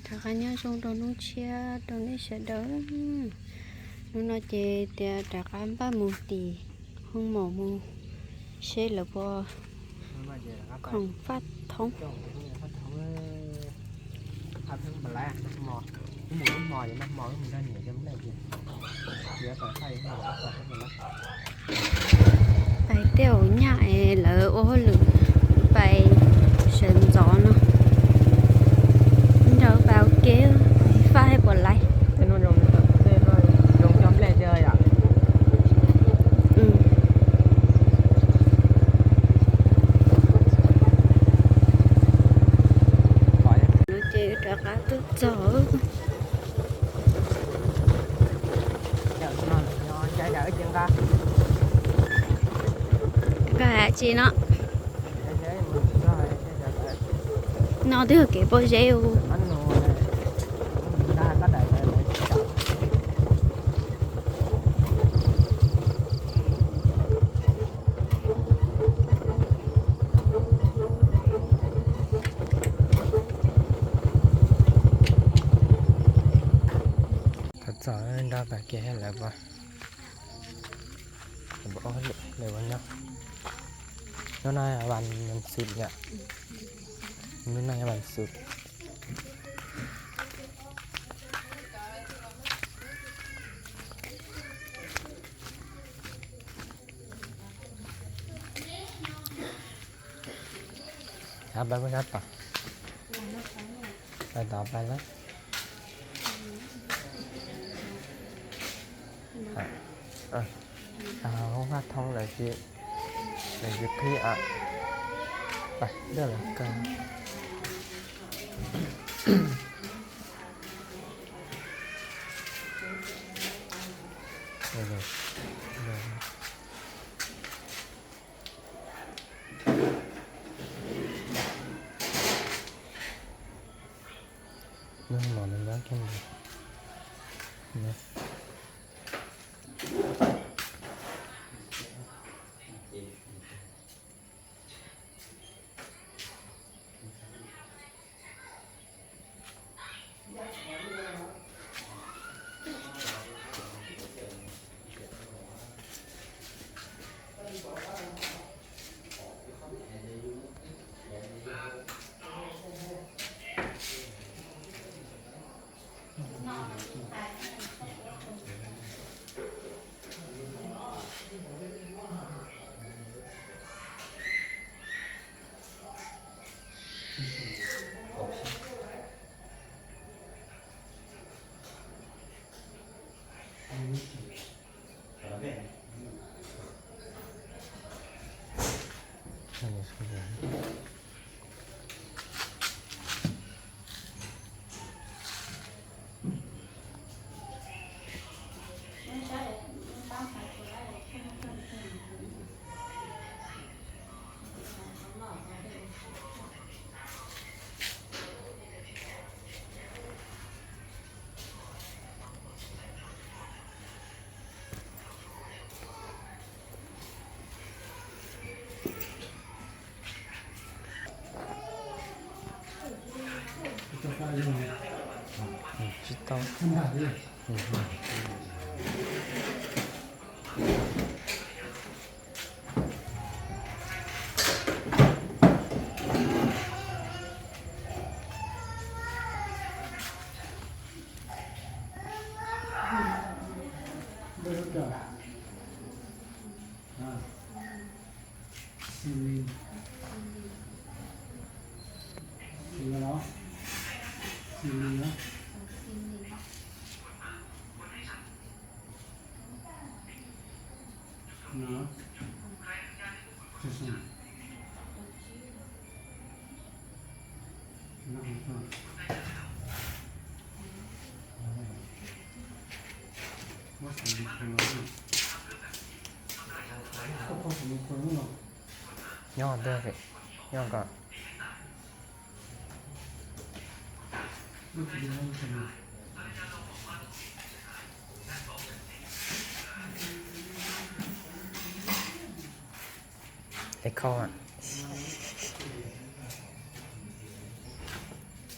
Rov qab nyob zoo rau hnub tshiab rau nej sawv daws. Hnub no ces tias rov qab npaj mus tim hoob mom mus seb lawv puas khoom faj thoob. Pais tej zaum nyaj es lawv ua hauj lwm, pais sawv ntxov no, nrog pais ua ke, faj puas laiv. Ces rov qab tuaj txog. Nkag dab tsi no? No twb yog kev pob zeb u. Thaum txog nrog pam kev lawv puas, lawv ua nyob. Hnub no vas xu yom, hnub no yog vas xu. Sab pab kuj sab tom, pab tom pab lawm. Hoob faj thoob lawm ces, lawm ces qhib a, pab dawj lawm kawg. Nyob no nyob kiag. Tsis tau. Nyob ntawd, nyob kom es khau.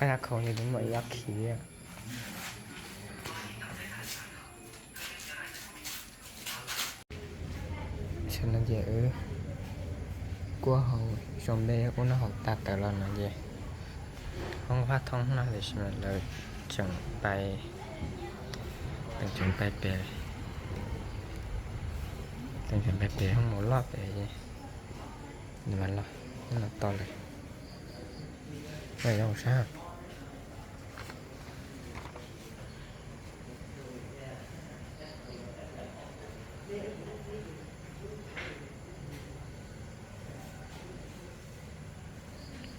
Qab khau li lub mam ib ob khiv. Saum no ces wb kuaj hauv zoo npe ub no hauv tas tawm los no ces hoob Vaj Thoob no tiam sis mas lawv tseem pais, lawv tseem pais pem, lawv tseem pais pem hoob maum loj pem es nws mam los, nws los tos lawm. Los yuav ua sab.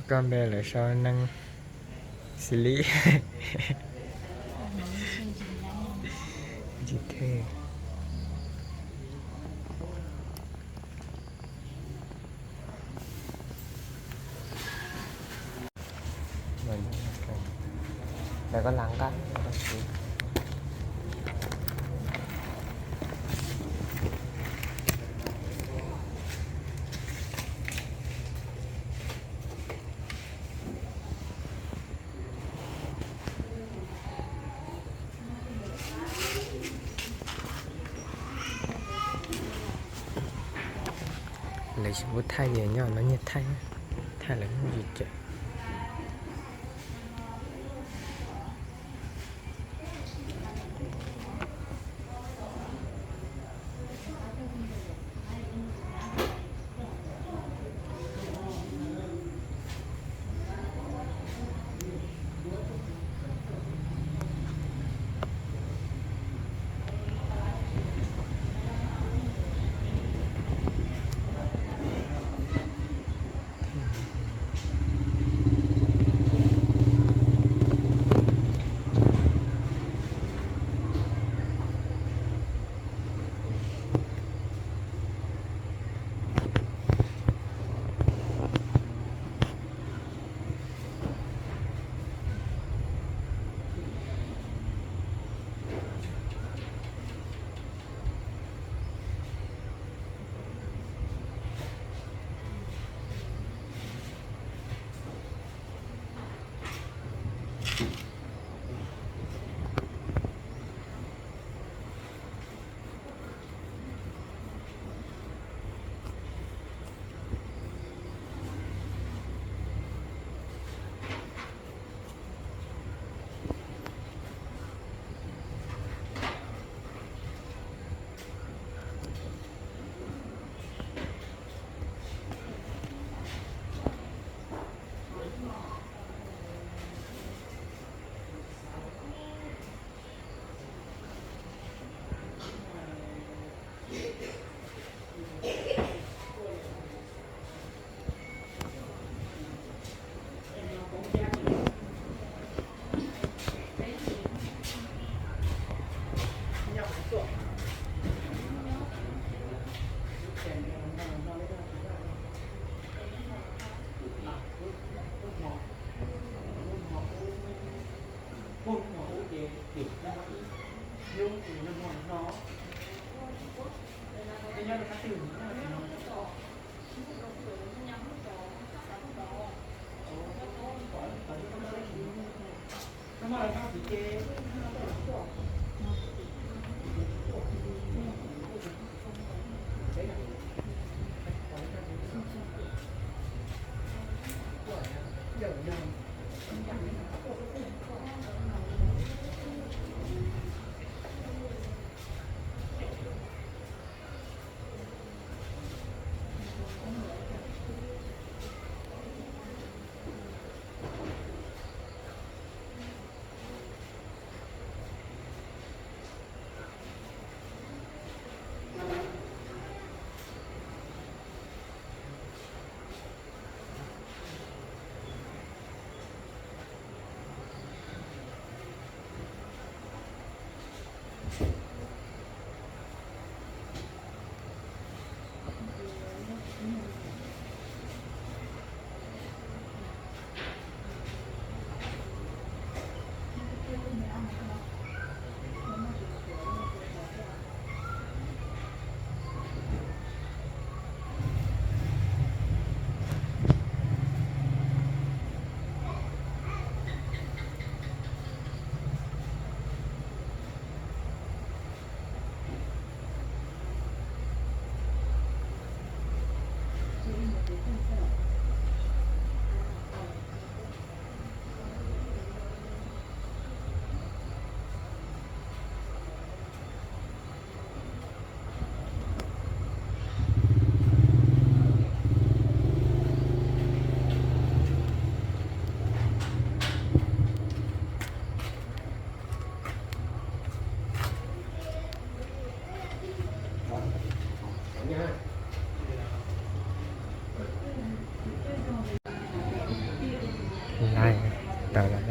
Koj npe lawv sau neeg xws li tsis thwj. Lawv koj lam nqa. Lawv tsis pub thaij ces nyob no nyiag thaij, thaij lawv muaj tsis cawm.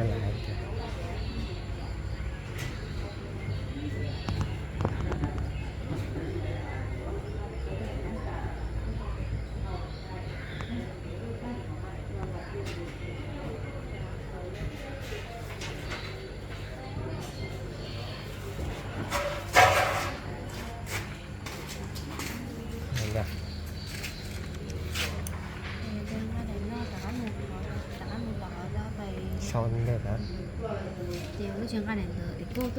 Ntawd lawv hais tias Sau ntawm na. Rov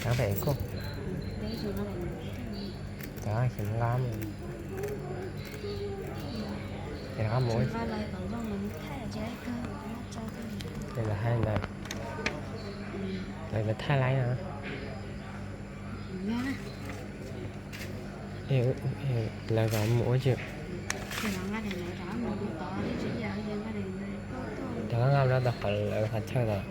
qab pem kuj. Rov qab xyov nqa mus. Ces rov qab mus. Ces lawv hais ntawd, lawv thaij laib no. Lawv kom mus ua cas? Rov qab nqa rau tom qhov lawv qhov chaw los.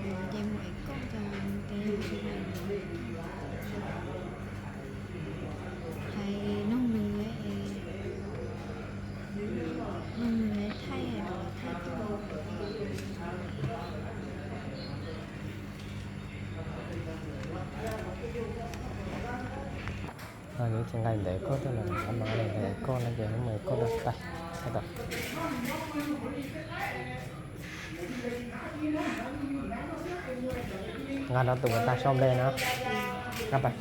Nws tsis nqa ntawv koj tuaj los, nqa ntawv koj no ces mus koj rau tais, koj tau. Nqa rau tus uas tag sau npe no. Nqa pais.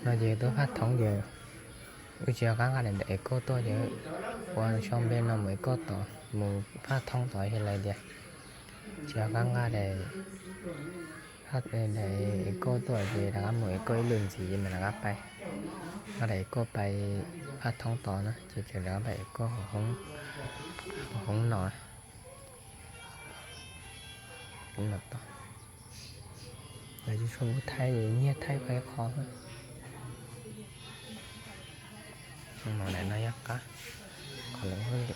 No ces tuaj phaj thoob ces wb tsis nco qab nqa daim es koj tuaj ces ua sau npe no mus es koj tod, mus phaj thoob tod es lawv tias tsis nco qab nqa daim es koj tuaj ces rov qab mus es koj ib lwm ntxiv ces mam rov qab pais. Nqa daim es koj pais phaj thoob tod na ces txawm rov qab pais es koj hauv hoob no. Lawv tsis tshua muaj thaij, nyiag thaij qhov ib qho xwb. Mus ntawm no yog qab, qhov lawv hu li.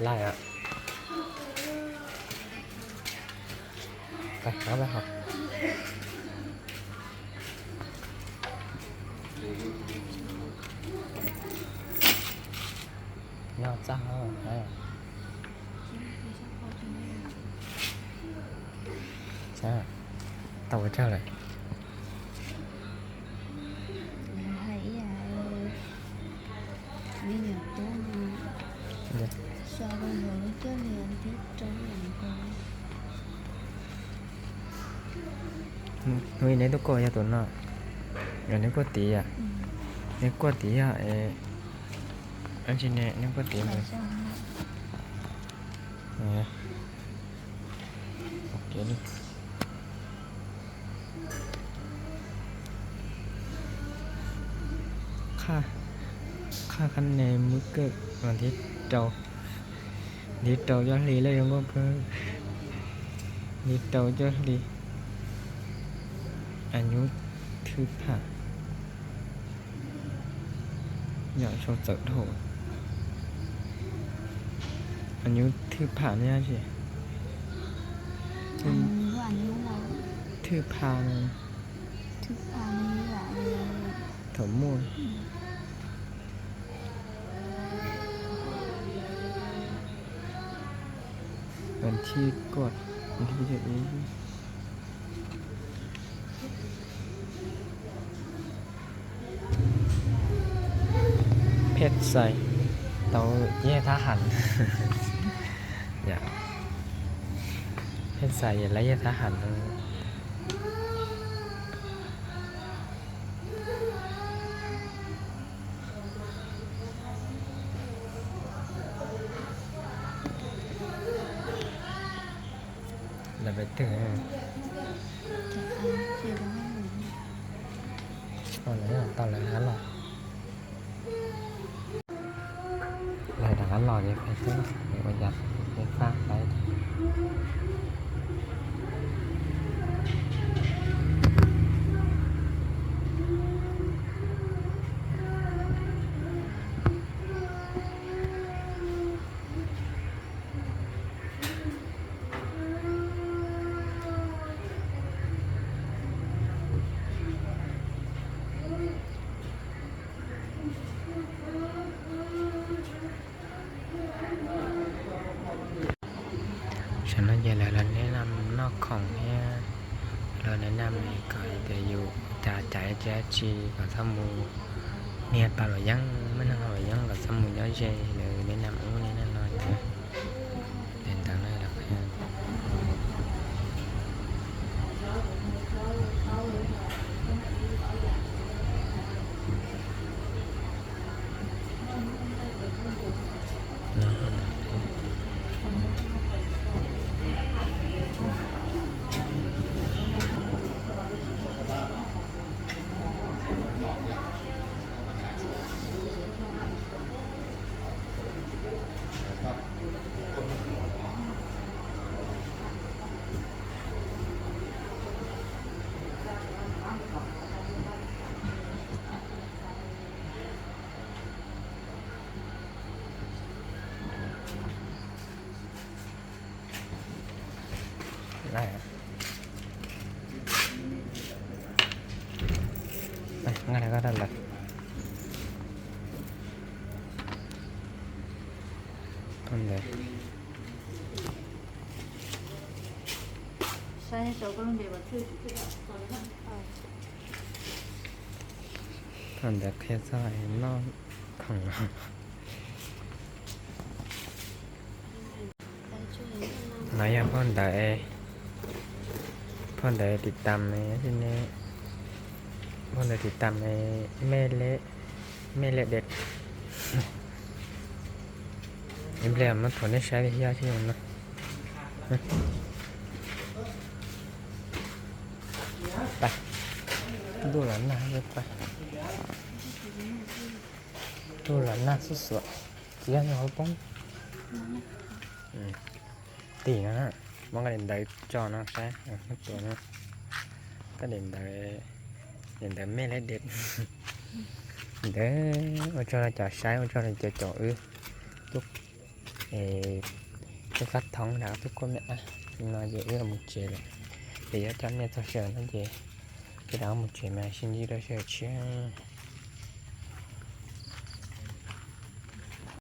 Laij a. Nyob txaj. Tau ua tsaug lawm. Hnub ib neb tuaj kuaj yog tus no, neb kuaj tid yom? Neb kuaj tid yog, tsis ne, neb kuaj tid mus. Qhaj, qhaj qhab ne muab kawm mas ntiv rau, ntiv rau cov hli lawm zoo nkauj kawg, ntiv rau cov hli. Anyuj thwj pham, yam sau txawm dhau. Anyuj thwj pham ne tsis, thwj pham, thaum muaj. Vas thib kuaj, vas thib kuaj ib. Xais tau yej thab ham. Yom, pheej xais yog lawv yej thab ham no. Lawv pem twg? Tau lawv hab los. Lawv rov qab los ces peb twb ua cas peb faj lawv. Tam no ces lawv los neb noj khoom thiab, lawv neb noj kom tias yus cas cas tsi tsi kom txhob mus niag pam luam yeeb, muaj neeg luam yeeb kom txhob mus nyob ze, lawv neb noj ub neb noj no thiab. Tes ntawd na los qhia. Nqa ko rau lawv. Thaum ntawd, thaum ntawd qhia txog noj khoom no. No yog phau ntawv, phau ntawv tiv tam, phau ntawv tiv tam mej lej, mej lej dev. Ib pliag muab thaum nej saib li yog xyoo no. Pab, ntuj los nag, ntuj los nag xuj xuav, tsis yog yog hauv poob. Tim no, muab koj daim ntawv tso no saib, tua no. Koj daim ntawv, daim ntawv mej lej dev. Ntawd ua tsaug rau cov saib, ua tsaug rau cov caum wb tub, tub kab thoob nrad tub kuj me ab. No ces wb mus tsev lawm, ces yuav coj nej txog sij hawm no ces wb rov mus tsev mas sib ntsib rau sij hawm tshiab.